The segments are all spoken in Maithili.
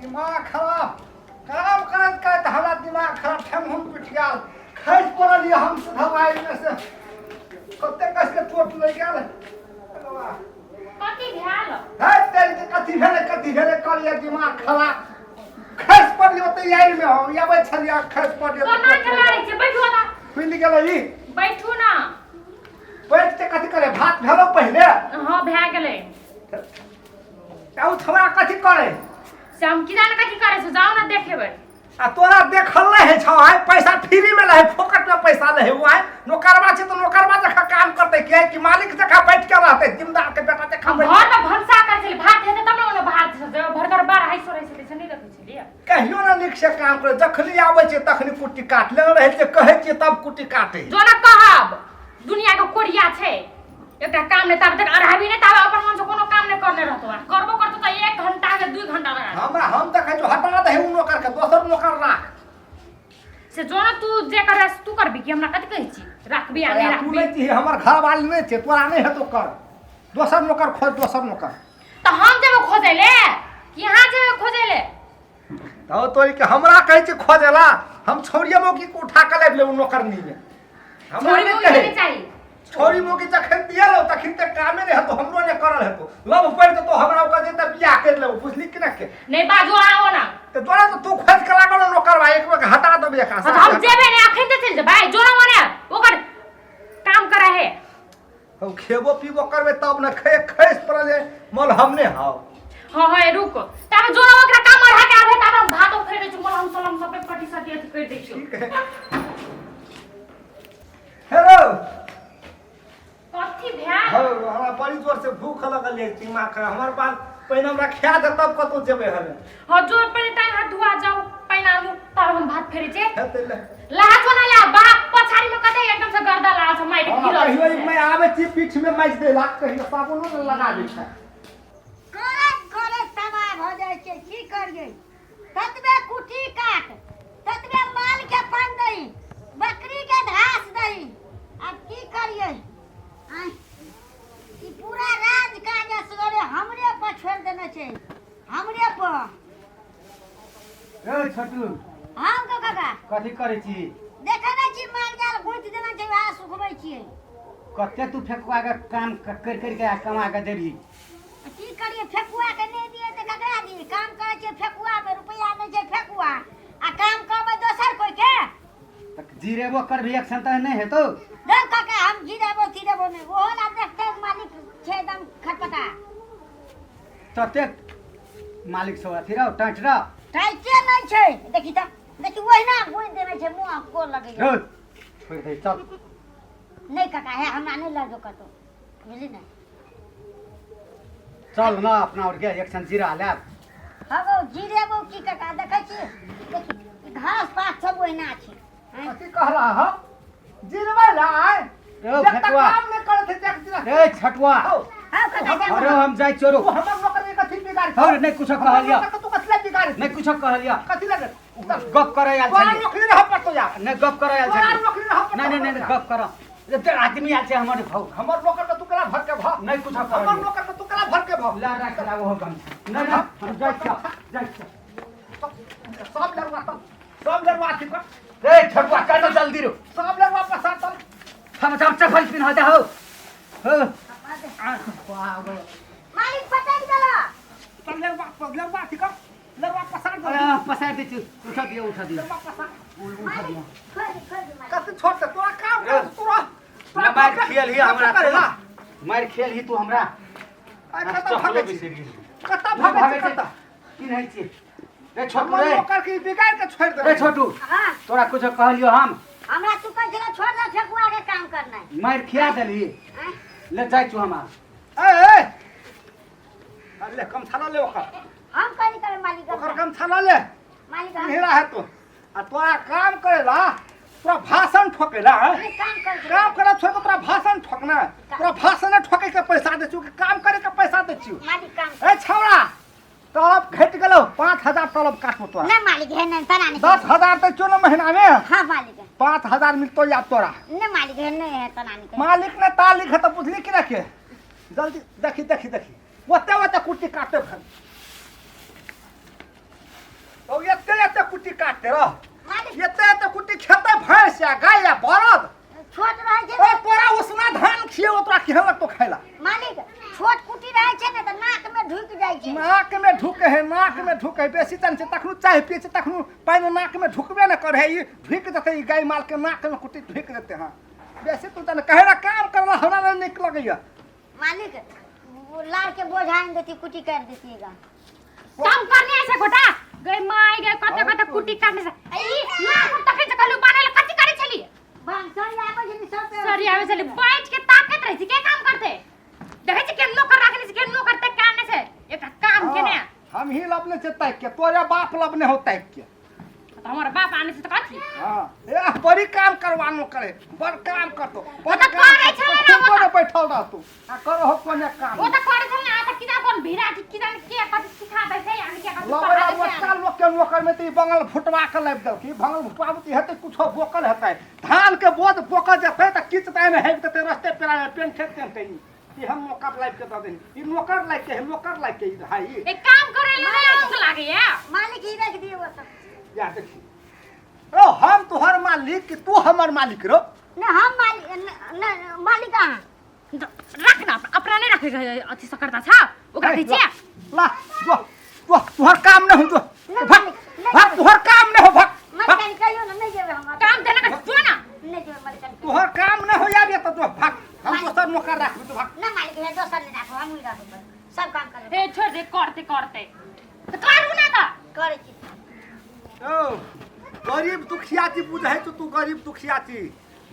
दिमाग खराब काम करैत करैत हमरा दिमाग खराब ठेहुन टूटि गेल खसि पड़ल यऽ हम सुधवाई में से कते कस के चोट लागि गेल। कथी भेल? है तेल के कथी भेलै, कथी भेलै कहलियै दिमाग खराब खसि पड़लियै ओतै आड़ि में हम अबै छलियै खसि पड़लियै। कोना के लड़ै छै? बैठू ना। खुलि गेलै ई। बैठू ना। बैठ के कथी करे? भात भेलो पहिले? हाँ भए गेलै। तऽ ओ छौड़ा कथी करे? से हम की जाने कथी करे छै, जाओ ना देखेबै। आ तोरा देखल नहि होइ छौ? आइ पैसा फ्री में लहे, फोकट में पैसा लहे। ओ आइ नौकरवा छै तऽ नौकरवा जकाँ काम करतै किया कि मालिक जकाँ बैठ के रहतै? जिम्मेदार के बेटा जकाँ हम घर में भनसा करै छलियै, भात हेतै तब ने ओने भात से भरकर बाहर हाइ सोरै छलै से नहि देखै छलियै। कहियो ना नीक से काम करे, जखनी आबै छै तखनी कुट्टी काट ले रहै छै, कहै छियै तब कुट्टी काटे। जो ना कहब दुनिया के कोरिया छै, एकटा काम नहि ताबे तक अढ़ाबी नहि ताबे अपन मन से कोनो काम नहि करने रहतो, आ करबो करतो तऽ 1 घंटा के 2 घंटा लगा देतो। हमरा हम देखै छियौ हटा दही उ नौकर के, दोसर नौकर राख। से जो ना तू जे करे से तू करबी कि हमरा कथी कहै छी राखबी आ नहि तू राखबी? नहि छी, हमर घरवाली नहि छै, तोरा नहि हेतौ कर, दोसर नौकर खोज, दोसर नौकर। तऽ हम जेबै खोजै ले कि अहाँ जेबै खोजै ले? तऽ तोरी के हमरा कहै छै खोजेला, हम छौड़िए मौकी के उठा के लाबि लेब नौकरनी में। हमरा छोड़ी नहि मौगी कहै नहि चाही। छौड़ी मौगी जखन दियल तखन तऽ कामे नहि हेतौ, हमरो नहि करल हेतौ, लव पड़ि जेतौ हमरा, ओकर जे तऽ बियाह करि लेबौ, बुझली कि नहि के? नहि बाजू अहाँ ओना। तऽ तोरा तऽ तू खोजि के लागल नौकरवा, एक बेर हटा देबै एकरा। हाँ, तऽ हम जेबै नहि, अखन तऽ चलि जेबै। जो ना ओने ओकर काम करै है। हम खेबो पीबो करबै तब ने खे खसि पड़ल जे मल हम नहि हाउ। हाँ हाँ रुक, तब जो ना ओकरा काम अढ़ा के आबे तब हम भातो फेर दै छी, मलहम सलहम सब पे पटी सटी अथी कर दै छी। ठीक है। हेलो। कथी भेल? हौ, हमरा बड़ी जोर से भूख लगल है, दिमाग खराब हमर बाल पहिने हमरा खा दे तब कतौ जेबै हमे। हाँ जो पहिले टाइम हाथ धुआ जाओ, पानि आनू तब हम भात फेरै छी। हेतै ले। लाज बना ले बाप पछाड़ी में कते एकदम से गर्दा लाल छ माइट हाँ, गिरल कहियो छै। मैं आबै छी पीठ में माइज देला, कहियो साबुनो ने लगा दै छै। करैत करैत तबाह भऽ जाइ छै। की करियै, ततबे कुटी काट, ततबे माल के पानि दही, बकरी के घास दही, आब की करियै? आँय, ई पूरा राज काज असगरे हमरे पर छोड़ि देने छै, हमरे पर। ए छोटू। हम को काका। कथी करै छी? देखै नहि छी, माल जाल गुथि देने छै, वएह सुखबै छियै। कते तू फेकुआ के काम कर कर के कमा के देबही? की करिए, फेकुआ के नहि दिए तऽ ककरा दिए? काम करै छियै फेकुआ मे, रुपैआ नहि छै फेकुआ आ काम करबै दोसर कोइ के। तऽ जीरेबो करबही एक्शन तऽ नहि हेतौ। रौ काका, हम जीरेबो तिरेबो नहि, ओहो ला देखते मालिक छै एकदम खटपटा। ततेक मालिक सब अथी रहो, टाँट रहो। टाइटे नहि छै, देखी तऽ देखी ओहिना गुजि देने छै, मुँह को लगैया। रौ छोड़ि दे, चल। नहि काका, हे हमरा नहि लऽ जो कतौ, बुझली ने? चल न अपना और के एक जीरा लेब। हँ गौ, जीरेबो की काका, देखै छी देखी ई घास पात सब ओहिना छै। आँय? कथी कहला हम जिरबै ला आय रौ जब तक फेकुआ। काम नहि करत है तक जिरा। ए छटुआ। हौ। हँ काका, जाउ। अरे हम जाइ चोरो। तू हमर नौकर के कथी बिगाड़? हौ रे, नहि कुछो कहलियऽ। तू कथी ला बिगाड़? नहि कुछो कहलियऽ। कथी लगे? गप करे आयल तोरा छलियै। नौकरी रह पड़तो जा। नहि गप करे आयल तोरा छलियै। नौकरी रह पड़तो। नहि नहि नहि गप कर, एते आदमी आयल छै हमर भाऊ। हमर नौकर के तू केना भरके भ? नहि कुछो हमर कहलियै। नौकर के तू केना भरके भ? ला राख ला ओहो गमछा। नहि नहि हम जाइ छियौ, जाइ छियौ। सब लड़वा तब सब लड़वा अथी कर। ए छटुआ कर जल्दी रो। सब लड़वा पसार तब। हम सब चप्पल पिन्हा दे हो। हो। मालिक पटकि देलक। तब लड़वा लड़वा अथी कर, लड़वा पसार अरे जल्दी। पसार दै छी, उठा दियौ, उठा दियौ। लड़वा पसार। उठा दियौ। खोलि दे, खोलि दे मालिक। कथी छोड़ दे? तोरा काम कर तोरा तोरा मार खेल ही हमरा करेला। मार खेल ही तू हमरा। आइ कतऽ भागै छी? कतऽ भागै छी? कतऽ की नहीं छी रे छोटू? हमर रे नौकर के बिगाड़ के छोड़ दे। रे छोटू। हाँ। तोरा कुछो कहलियो हम? हमरा तू कहै छला छोड़ दे फेकुआ के काम करनाइ। मार खिया देलही। आँय? ले जाइ छु हम आब। ए ए अरे ले गमछा ले ओकर। हम कथी करबै मालिक? ओकर गमछा ले। मालिक हम हेरा है तो आ तोरा काम करेला, तोरा भाषण ठोकेला हैं? नहीं, काम कर काम करे छोड़ के तोरा भाषण ठोकना, तोरा भाषण ठोके के पैसा दे छु कि काम करे के पैसा दे छु? मालिक काम ए छौड़ा, तलब घट गेलो, 5000 तलब काटबो तोरा। ना मालिक है नहीं तना नहीं। 10,000 दै छियौ ने महीना में? हाँ मालिक। 5000 मिलतो या तोरा? नहीं मालिक है नहीं है तना नहीं। मालिक ने तालिक है तो बुझली कि रखे जल्दी देखी देखी देखी ओते ओते कुट्टी काटे भर। करते रह। मालिक। एते एते कुट्टी खेतै भैंस या गाय या बरद। छोट रहै छै। ओ तोरा उसना धान खिएबो, तोरा केहन लगतो खाइला? मालिक, छोट कुटी रहै छै ने तऽ नाक में ढुकि जाइ छै। नाक में ढुके है, नाक में ढुके है। बेसी जान छै तखनो चाय पिए छै, तखनो पानि नाक में ढुकबे न करे है। ई ढुकि जेतै, ई गाय माल के नाक में कुट्टी ढुकि जेतै। हाँ, बेसी तू जान कहे काम करला हमरा नहि नीक लगैया। मालिक, वो लार के बोझ आनि देती, कुटी काटि देती गा। काम करने छै गोटा गई माय गई, कते कते कुटी काटने छै। ई ना हम तखन से कहलु बाने ल, कथि करै छली? बांग सरी आबै छै सब। सरी आबै छली, बैठ के ताकत रहै छै। के काम करते देखै छै? के नौकर राखने छै? के नौकर ते काम नै छै एकटा काम केने। हम ही लबने छै ताकि के, तोरे बाप लबने हो ताकि के। तऽ हमर बाप आने छै तऽ कथी? हाँ, ए बड़ी काम करवानो करे, बड़ काम करतो। ओ तऽ करै छलै ने, ओ तऽ बैठल रहतो आ करो हो कोने काम। ओ तऽ करै छलै ने, आ तऽ किदा कोन भीड़ा की किदा के कथी सिखा दै छै, यानी के कथी लबे पढ़ा दै छै। ओतका लोक के नौकर में तऽ ई बंगल फुटवा के लाबि देलकै। ई बंगल फुटवा तऽ हेतै कुछो बोकल हेतै, धान के बोझ बोकल जेतै तऽ किछु तऽ एहिमे हेबि देतै रस्ते पेरा में पेंट तेंटे। ई ई हम नौकर लाबि के दऽ देनी, ई नौकर लाबि के है, नौकर लाबि के ई है ई। एक काम करे ले नहीं अंग लागैया। मालिक, ई रख दियौ ओतऽ। या देखी ओ, हम तोहर मालिक कि तू हमर मालिक रो? न हम मालिक न, न मालिक अहाँ। रख ना, अपना नहीं रखे अथी सकरता छा ओकरा कहै छियै। ला जो जो, तोहर काम न हो, जो। ना, भाग। मालिक, नहीं। भाग, तोहर काम न हो, भाग। मालिक, कहियो ना, नहीं जेबै हम। काम देने का जो ना। नहीं जेबै मालिक। तोहर काम न हो यार त जो भाग, हम दोसर नौकर राखबी, तो भाग। ना मालिक, है दोसर नहीं राखो, हम ही राखो, सब काम करबै। हे छोड़ दे, करते करते तऽ करू ना तऽ। करै छी। ओ गरीब दुखिया छी बुझै तो तू गरीब दुखिया छी,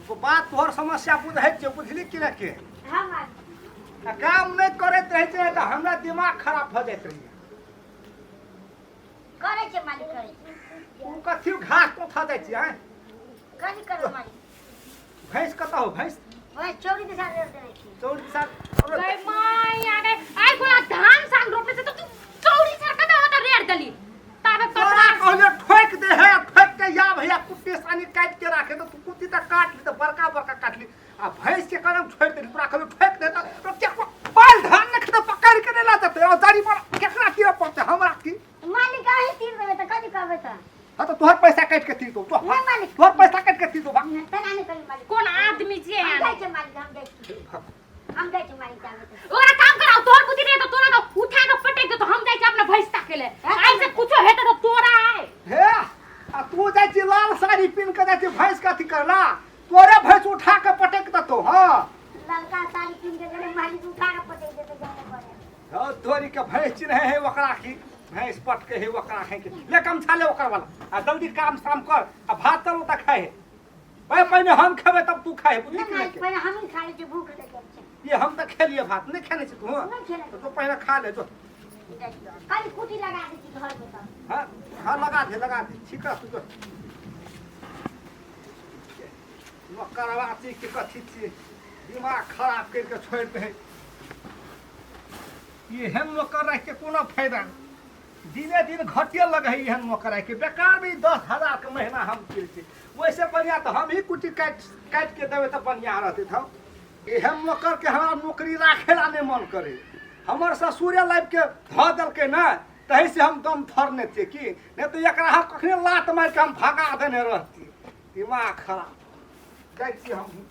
बात तोहर समस्या बुझै छियै, बुझली कि ने के? हाँ मालिक। आ काम नहि करैत रहै छै तऽ हमरा दिमाग खराब भऽ जाइत रहैए। करै छै मालिक, करै छै। तू कथी घास कोथा जाइ छी आँय? कथी करबै मालिक? भैंस कतऽ हो भैंस? वही चौरी दिशा दे देने छी। चौरी दिशा। गई माय आ गई, आइ कोना धान सान रोपने छै तऽ तू चौरी सर कतऽ होता रेड़ देली ताबे तोरा कपड़ा। कहलियो ठोकि दे है, ठोकि के या भैया कुट्टी सानी काटि के राखे तऽ तू कुट्टी तऽ काट ली तऽ बड़का बड़का काट ली, आ भैंस के करम छोड़ि देली। तोरा कहलियो ठोकि दे तऽ केकरो बाल धान नहि खेतै, पकड़ि के नहि लऽ जेतै और जड़ी पर केकरा तीरऽ पड़तै, हमरा की? मालिक, अहीं तीर देबै तऽ कथी कहबै तऽ? हाँ तऽ तोहर पैसा काटि के तीर दो तो। नहि मालिक। तोहर पैसा काटि के तीर दो, भाग। तेना नहि करी मालिक। कोन आदमी छियै? हम यानी जाइ छियै मालिक, हम जाइ छी, हम जाइ छी मालिक, जाबै तऽ। ओकरा काम कराओ, तोहर बुद्धि नहीं तो तोरा तो उठा के पटक दे, तो हम जाइ छी अपना भैंस ताके ले। आइ से कुछो हेतै तऽ तोरा आइ। हे आ तू जाइ छी लाल साड़ी पिन्ह के जाइ छी भैंस के अथी करला, तोरे भैंस उठा के पटक देतौ। हाँ। ललका साड़ी पिन्ह के गेलै मालिक, उठा के पटक देतै जाने पड़े। हँ, तोरी के भैंस चिन्है है ओकरा की भैंस पटके है ओकरा है के ले गमछा ले ओकर वाला आ जल्दी काम साम कर आ भात तर ओतऽ खाए है। भाई, पहिने हम खेबै तब तू खाए, बुझली नहि कि नहि? मालिक, पहिने हमही खा लै छियै, भूख लागि जाइ छै। ये हम तऽ खेलिए भात, नहि खेने छी तू? नहि खेने। तऽ तू पहिने खा ले जो। जाइ छी। खाली कुटी लगा दै छी घरमे तऽ। हाँ हाँ, लगा दे, लगा दे, ठीक है। तू जो नौकरवा छी कि कथी छी, दिमाग खराब करि के छोड़ि दे। एहन नौकर राखि के कोनो फायदा नहि, दिने दिन घटे लगै है। एहन नौकर राखि के बेकार में 10,000 के महीना हम किनै छी, ओहिसे बढ़िआँ तऽ हम ही कुट्टी काटि काटि के देबै तऽ बढ़िआँ रहतै। तऽ एहन नौकर के हमरा नौकरी राखै ला नहि मन करे। हमर ससुरे लाबि के धऽ देलकै ने, तही से हम दम थरने छियै की, नहि तऽ एकरा हम कखने लात मारि के हम भगा देने रहती। दिमाग खराब जाइ छी हम।